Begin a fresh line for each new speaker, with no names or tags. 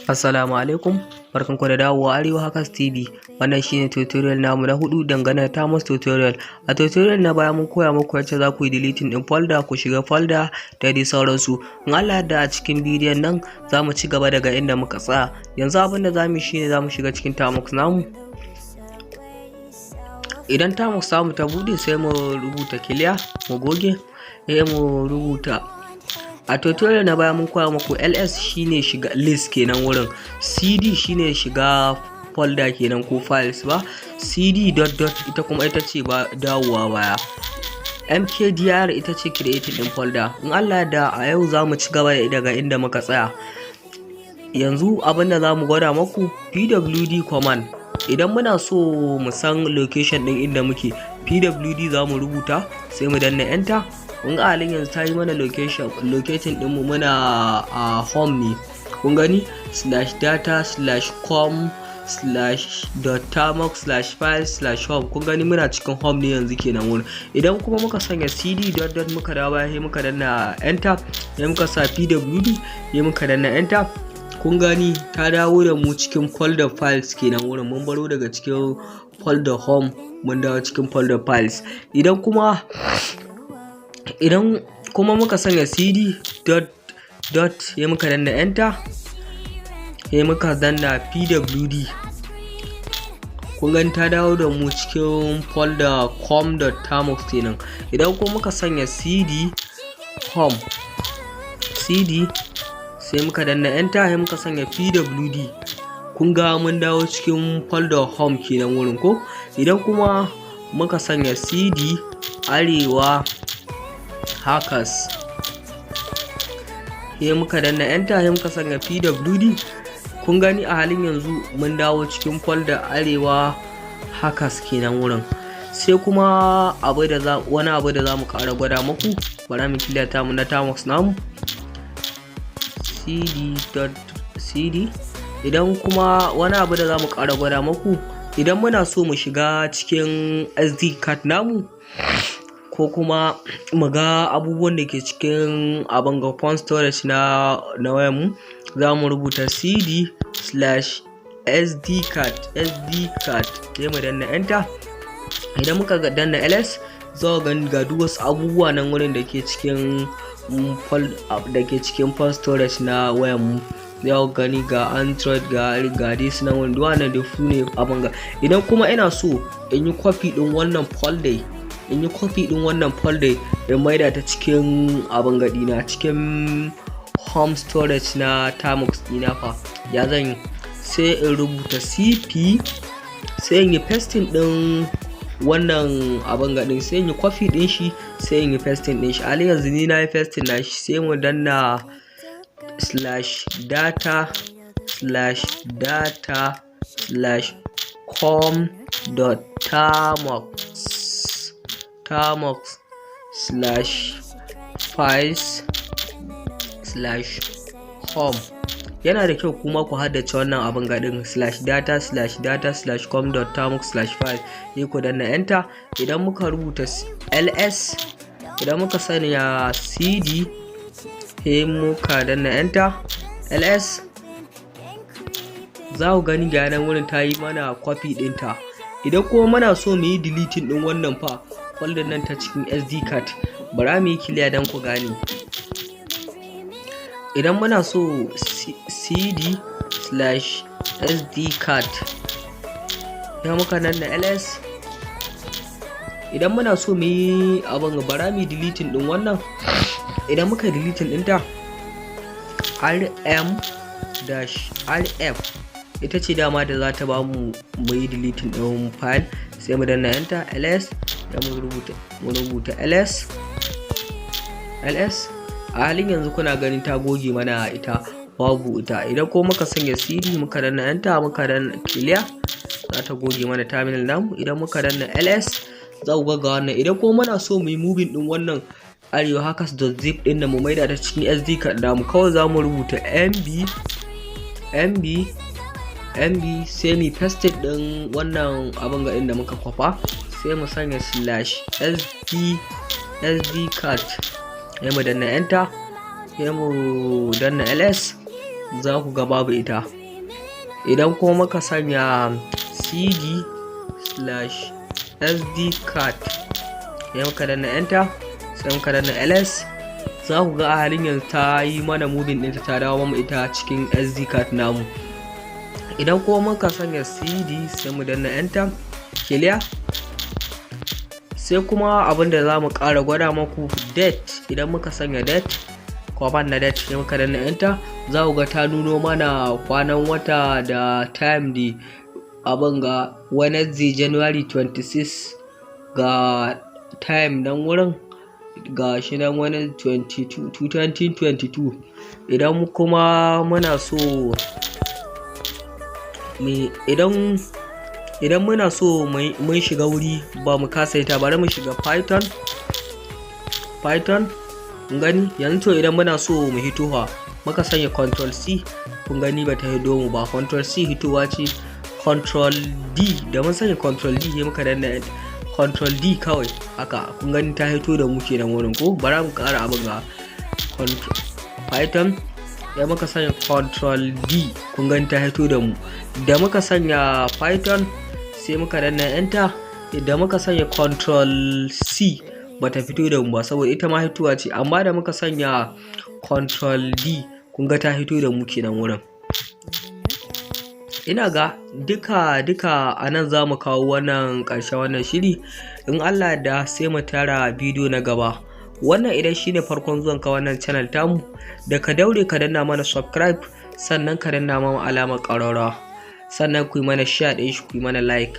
Assalamu alaikum, barkanku da dawowa Arewa Hackers TV. Wannan shine tutorial namu na hudu dangane da Termux tutorial. A tutorial na baya mun koya muku yacce za ku yi deleting din folder, ku shiga folder da dai sauransu. In Allah ya yarda, a cikin bidiyon nan za mu ci gaba daga inda muka tsaya. Yanzu abin da za mu yi shine za mu shiga cikin Termux namu. Idan Termux namu ta bude, sai mu rubuta clear, mu goge, sai mu rubuta. A tutorial na baya mun koya muku ls shine shiga list kenan wurin, cd shine shiga folder kenan ko files ba, cd dot dot ita kuma ita ce ba dawowa baya, mkdir ita ce creating din folder. In Allah da a yau za mu ci gaba daga inda muka tsaya. Yanzu abinda za mu gwada muku, pwd command. Idan muna so mu san location din inda muke, pwd za mu rubuta, sai mu danna enter. Kun ga halin yanzu ta yi mana location, locating ɗinmu muna a home ne. Kun gani, /data/com/dot termux/file/home. Kun gani, muna cikin home ne yanzu kenan wurin. Idan kuma muka sanya cd dot dot, muka dawo baya, sai muka danna enter, sai muka sa pwd, sai muka danna enter, kun gani ta dawo da mu cikin folder files kenan wurin. Mun baro daga cikin folder home, mun dawo cikin folder files. Idan kuma muka sanya cd dot dot, ya muka danna enter, sai muka danna pwd, kun gani ta dawo da mu cikin folder com.termux kenan. Idan kuma muka sanya cd home, cd, sai muka danna enter, sai muka sanya pwd, kun ga mun dawo cikin folder home kenan wurin ko. Idan kuma muka sanya cd Arewa Hackers, sai muka danna enter, sai muka sanya pwd, kun gani a halin yanzu mun dawo cikin folder Arewa Hackers kenan wurin. Sai kuma abu da za wani abu da za mu ƙara gwada muku, bara mu clear tamu na Termux namu, cd dot cd. Idan kuma wani abu da za mu ƙara gwada muku, idan muna so mu shiga cikin SD card namu ko kuma mu ga abubuwan da ke cikin abin ga phone storage na wayanmu, za mu rubuta cd /sd card, sd card, sai mu danna enter. Idan muka danna ls, za ga ga duk wasu abubuwa nan wurin da ke cikin phone storage na wayanmu. Za ku gani ga Android, ga dai su nan wurin, duk wannan da su ne abin ga. Idan kuma ina so in yi copy din wannan folder, in yi copy din wannan folder in maida ta cikin abin ga dina, cikin home storage na Termux dina fa, ya zan yi? Sai in rubuta cp, sai in yi pasting din wannan abin ga din, sai in yi copy din shi, sai in yi pasting din shi. A yanzu ni na yi pasting na shi. Sai mu danna /data/data/com.termux termux/files/home. Yana da kyau kuma ku haddace wannan abin gadin, /data/data/com.termux/file, sai ku danna enter. Idan muka rubuta ls, idan muka sanya cd, sai muka danna enter, ls, za ku gani ga nan wurin ta yi mana copy ɗinta. Idan kuma muna so mu yi deleting ɗin wannan fa folder nan ta cikin SD card, bara mu yi clear don ku gane. Idan muna so, cd /sd card, ya muka nan na ls. Idan muna so mu yi abin, bara mu deleting din wannan. Idan muka deleting ɗinta, rm dash rf ita ce dama da za ta ba mu mu yi deleting ɗin file. Sai mu danna enter, ls, da mu rubuta ls, ls. A halin yanzu kuna ganin ta goge mana ita, babu ita. Idan ko muka sanya cd, muka danna enter, muka danna clear, za ta goge mana terminal namu. Idan muka danna ls, za ku ga wannan. Idan ko muna so mu yi moving din wannan Arewa Hackers.zip din da mu maida ta cikin SD card namu, kawai za mu rubuta mb mb mb, sai mu paste din wannan abin ga inda muka kwafa, sai mu sanya /sd card, sai mu danna enter, sai mu danna ls, za ku ga babu ita. Idan kuma muka sanya cd /sdcard, sai muka danna enter, sai muka danna ls, za ku ga a halin yanzu ta yi mana moving ɗinta, ta dawo mamu ita cikin SD card namu. Idan kuma muka sanya cd, sai mu danna enter, clear. Sai kuma abin da za mu ƙara gwada maku, date. Idan muka sanya date, command na date, sai muka danna enter, za ku ga ta nuno mana kwanan wata da time da abin ga Wednesday, January 26, ga time nan wurin, ga shi nan wani 22, 2022. Idan kuma muna so idan muna so mun shiga wuri ba mu kasa ita, bari mu shiga Python. Python, kun gani yanzu. To, idan muna so mu hito fa, muka sanya control C, kun gani ba ta hito mu ba. Control C hitowa ce. Control D, da mun sanya control D sai muka danna control D kawai haka, kun gani ta hito da mu kenan wurin ko. Bara mu ƙara abin ga Python. Da muka sanya control D, kun gani ta hito da mu. Da muka sanya Python, sai muka danna enter, da muka sanya control C, bata fito da mu ba saboda ita ma hitowa ce. Amma da muka sanya control D, kun ga ta hito da mu kenan wurin. Ina ga duka duka a nan za mu kawo wannan ƙarshen wannan shiri. In Allah da, sai mu tara bidiyo na gaba. Wannan idan shine farkon zuwan ka wannan channel tamu, da ka daure ka danna mana subscribe, sannan ka danna mana alamar ƙararrawa, sannan ku yi mana share ɗin shi, ku yi mana like.